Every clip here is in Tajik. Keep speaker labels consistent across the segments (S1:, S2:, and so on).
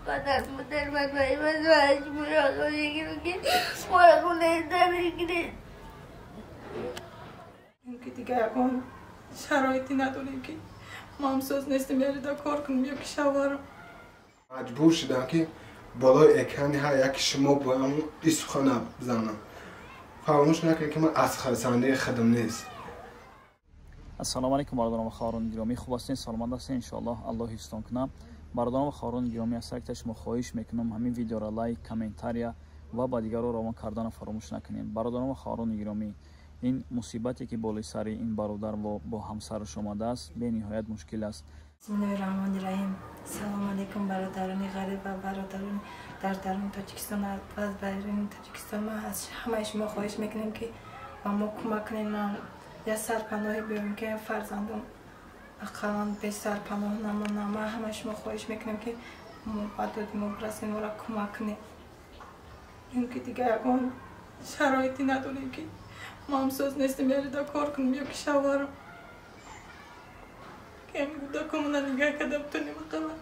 S1: Падар модар ман маҷбур,
S2: ки дигар ягон шароите надорем, ки мо ҳам соз нестем ярида кор кунем ё ки шавҳарам.
S3: Маҷбур шудам, ки болои экрани ҳар яки шумо боям ин сухана бизанам. Фаромӯш накунед, ки ман аз хурсандии худам нест.
S4: Ассалому алайкум, бародарон ва хоҳарони гиромӣ! Хуб ҳастен, саломат ҳастен? Иншоаллоҳ, Аллоҳ ҳифзтон кунад. Бародарон ва хоҳарони гиромӣ, аз саркта шумо хоҳиш мекунам, ҳамин видеоро лайк, комментария ва ба дигарро равон кардана фаромӯш накунем. Бародарон ва хоҳарони гиромӣ, ин мусибате, ки болои сари ин бародар бо ҳамсараш омадааст, бениҳоят мушкил аст.
S2: Бисмиллоҳи раҳмони раҳим. Салому алайкум, бародарони ғариб ва бародарони дар даруни Тоҷикистон ва беруни Тоҷикистон. Ман аз ҳамаи шумо хоҳиш мекунем, ки ба мо кӯмак кунед, ман як сарпаноҳе биёем, ки фарзандон ақаллан бесарпаноҳ намонам. Ман ҳамаи шумо хоҳиш мекунем, ки ба доди мо бирасем, моро кӯмак кунед, чунки дигар ягон шароите надорем, ки мо ҳам соз нестем ярида кор кунем ё ки шавҳарам, ки ҳамин кӯдакомона нигаҳ карда битонем ақаллан.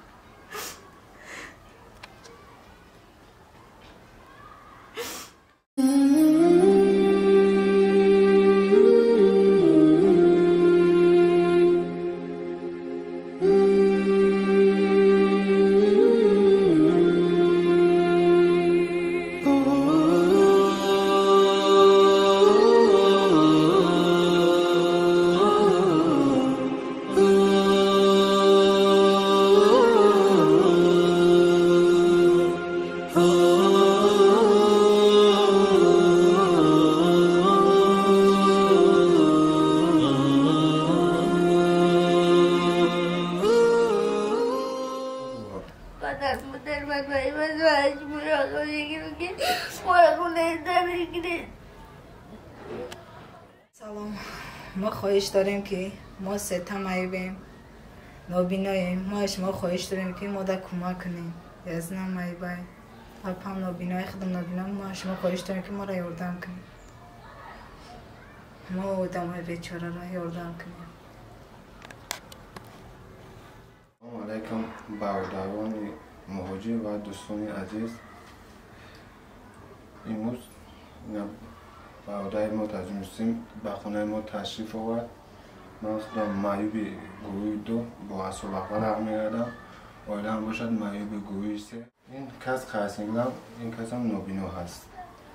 S1: Падар модар ман маҷбур,
S5: Салом, мо хоҳиш дорем, ки мо сета маибем, нобиноем. Мо аз шумо хоҳиш дорем, ки мода кӯмак кунем. Язнам маибай, апам нобинои, худам нобино. Мо аз шумо хоҳиш дорем, ки моро ёрдам кунем, мо одамои бечораро ёрдам кунем.
S3: Салому алайкум, бародарони муҳоҷир ва дӯстони азиз! Имрӯз бародари мо Таҷмусим ба хонаи мо ташриф овард. Ман худам маъюби гурӯҳи ду, бо асобаҳва рақ мегардам. Оилаам бошад маъюби гурӯҳи се. Ин кас қарсинглам, ин касам нобино ҳаст.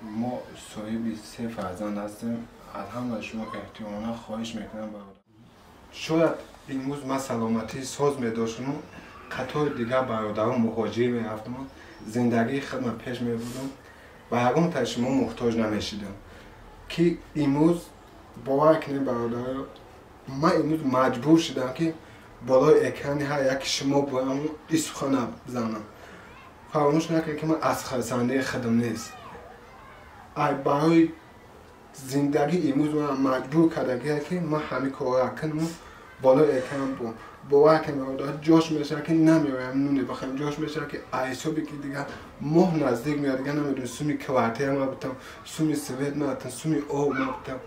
S3: Мо соҳиби се фарзанд ҳастем. Аз ҳамаи шумо эҳтиромона хоҳиш мекунам, бародар, шояд имрӯз ман саломатии соз медоштаму қатори дигар бародарон муҳоҷир мерафтаму зиндагии худро пеш мебурдам, ба ягон таи шумо муҳтоҷ намешидам. Ки имрӯз бовар кунед, бародаро, ман имрӯз маҷбур шудам, ки болои экрани ҳар яки шумо боям ин сухана бизанам. Фаромӯш накунед, ки ман аз хурсандии худам нест. Барои зиндагӣ имрӯз ман маҷбур кардагия, ки ман ҳамин корро кунаму болои экран бо. Бовар кунед, бародар, ҷош мешавад, ки намеоям нуне бихӯрем, ҷош мешавад, ки ҳисобе ки дигар моҳ наздик меояд, дигар намедонем суми квартира ма битам, суми свет ма битам, суми об ма битам.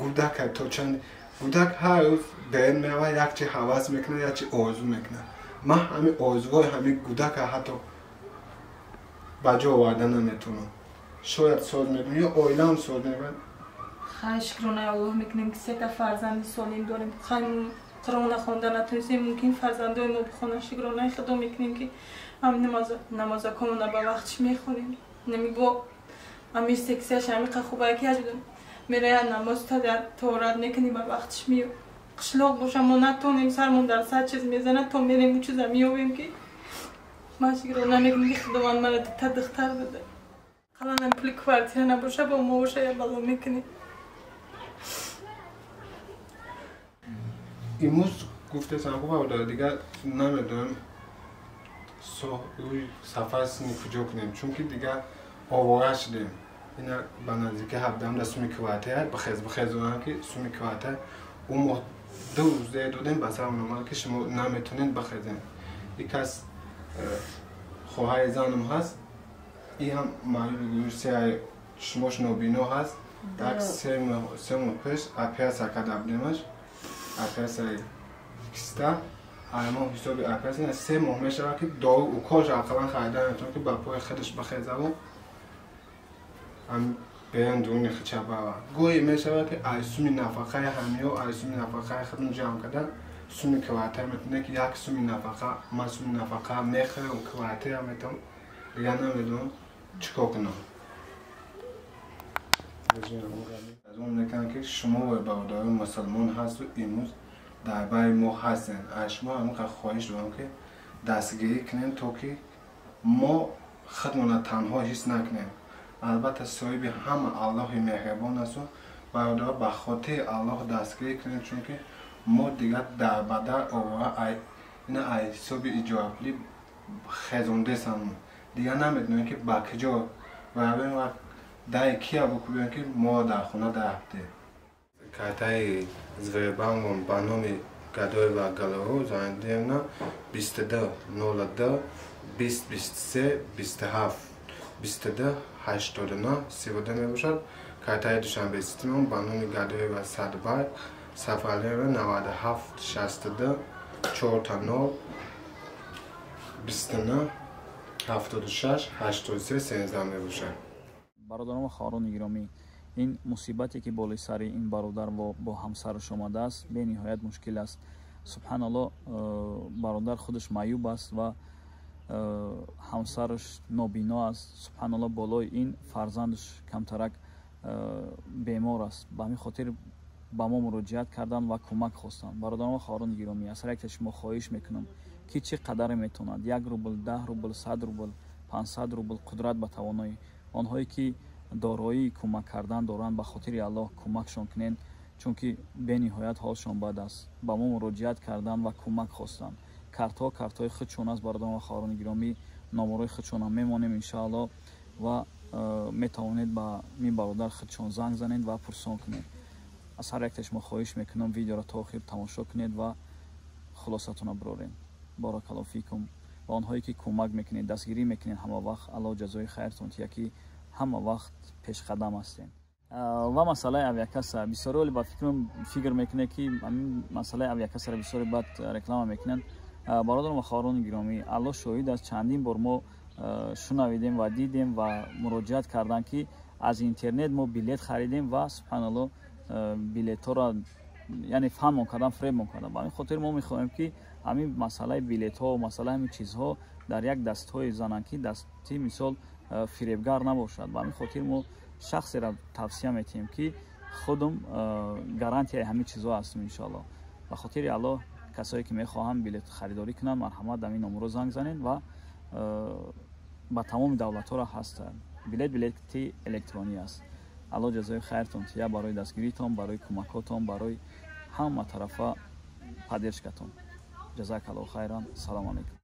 S3: Гудака то чанд гудак ҳар рӯз берун меравад, як чи ҳавас мекунад, як чи орзу мекунад. Ман ҳамин орзуҳои ҳамин гудака ҳатто ба ҷо оварда наметавонам. Шояд соз мекунам ё оилаам соз мекунад.
S2: Хай, шукронаи Аллоҳ мекунем, ки сета фарзанди солим дорем. Хай, Қуръона хонда натонистем, мумкин фарзандои мо бихонанд. Шукронаи Худо мекунем, ки ҳам намозакомона ба вақтш мехонем. Намибо ами сексияш ҳамиқа хубае, ки мерая намоз тоҳорат мекунӣ, ба вақтш меё. Қишлоқ боша, мо натонем, сармон дар сад чиз мезанад, то мерем ӯ чиза меёбем. Ки ман шукрона мекунам, ки Худованд мара дута духтар дада. Қаланам пули квартира набоша, бо мо боша, я бало мекунем.
S3: Имрӯз гуфтесам, бародар, дигар намедонам рӯи сафар сини куҷо кунем, чунки дигар овора шудем. Ина ба наздики 17-ам да суми квартира бихез бихезонам, ки суми квартира ӯ моҳ 2 рӯз дер додем, ба сарам омад, ки шумо наметонед бихезем. И кас хоҳари занам ҳаст, и ҳам маъюби гурӯҳи се, шумош нобино ҳаст. Так 3 моҳ пеш оператсия карда будемаш, оператсияи киста. мо ҳисоби операция 3 моҳ мешавад ки дору уколш ақаллан харида наметавонам ки ба пои худаш бихезаву беран дуруни хича бава. Гоҳе мешавад ки аз суми нафақаи ҳамиё, аз суми нафақаи худам ҷамъ карда суми квартира метавонем ки як суми нафақа, ман суми нафақа мехӯрам, квартира метавонам, дигар намедонам чӣ кор кунам. Аз он мекунам ки шумо бародарони мусулмон ҳасту имрӯз дар байни мо ҳастем. Аз шумо ҳаминқадр хоҳиш дорам ки дастгирӣ кунем то ки мо худмонро танҳо ҳис накунем. Албатта соҳиби ҳама Аллоҳи меҳрибон асту бародаро ба хотири Аллоҳ дастгирӣ кунем, чунки мо дигар дар бадар овора ина аз ҳисоби иҷорапулӣ хезондесам, дигар намедонем ки ба куҷо равем ва даи кия бикӯбем ки моро дар хона дарафтем. Картаи Сбербанком ба номи Гадоева Галору Зайниддиновна 22 02 20 23 27 22 89 32 мебошад. Картаи Душанбе Ситимон ба номи Гадоева Садбай Сафаралиева 97 62 4 0 29 76 83 13 мебошад.
S4: Бародарон ва хоҳарони гиромӣ, ин мусибате ки болои сари ин бародар бо ҳамсараш омадааст бениҳоят мушкил аст. Субҳаналлоҳ, бародар худаш маъюб аст ва ҳамсараш нобино аст. Субҳаналлоҳ, болои ин фарзандаш камтарак бемор аст. Ба ҳамин хотир ба мо муроҷиат карданд ва кӯмак хостанд. Бародарон ва хоҳарони гиромӣ, аз ҳар яке шумо хоҳиш мекунам ки чӣ қадаре метавонад, 1 рубл, 10 рубл, 100 рубл, 500 рубл, қудрат ба тавоноӣ, онҳое ки дороии кӯмак кардан доранд, ба хотири Аллоҳ кӯмакшон кунед, чунки бениҳоят ҳолшон бад аст. Ба мо муроҷиат карданд ва кӯмак хостанд. Картҳо картҳои худшон аст, бародарон ва хоҳарони гиромӣ, номарои худшонам мемонем иншааллоҳ ва метавонед ба мин бародар худшон занг занед ва пурсон кунед. Аз ҳар якте шумо хоҳиш мекунам видеоро то охир тамошо кунед ва хулосатонро бирорем. Баракаллоҳу фикум. Ва онҳое ки кӯмак мекунед, дастгирӣ мекунед ҳама вақт, Аллоҳ ҷазои хайртон диҳад ки ҳама вақт пешқадам ҳастем. Ва масъалаи авиакасса бисёре оли ба фикр мекунед ки ҳамин масъалаи авиакассаро бисёре бад реклама мекунанд. Бародарон ва хоҳарони гиромӣ, Аллоҳ шоҳид аст, чандин бор мо шунавидем ва дидем ва муроҷиат карданд ки аз интернет мо билет харидем ва субҳаналлоҳ билетҳоро яъне фаҳмон кардан, фребмон кардан. Ба ҳамин хотир мо мехоҳем ки ҳамин масъалаи билетҳо, масъалаи ҳамин чизҳо дар як дастҳое зананд ки дасти мисол фиребгар набошад. Ба ҳамин хотир мо шахсеро тавсия метиҳем ки худум гарантияи ҳамин чизҳо ҳастем иншоаллоҳ. Ба хотири Аллоҳ касое ки мехоҳанд билет харидорӣ кунанд, марҳамат, дар ин номеро занг занед ва ба тамоми давлатҳоро ҳастанд. Билет билети электронӣ аст. Аллоҳ ҷазои хайртон диҳад барои дастгиритон, барои кӯмакҳотон, барои ҳама тарафа поддержкатон. Ҷазакаллоҳу хайран. Салому алайкум.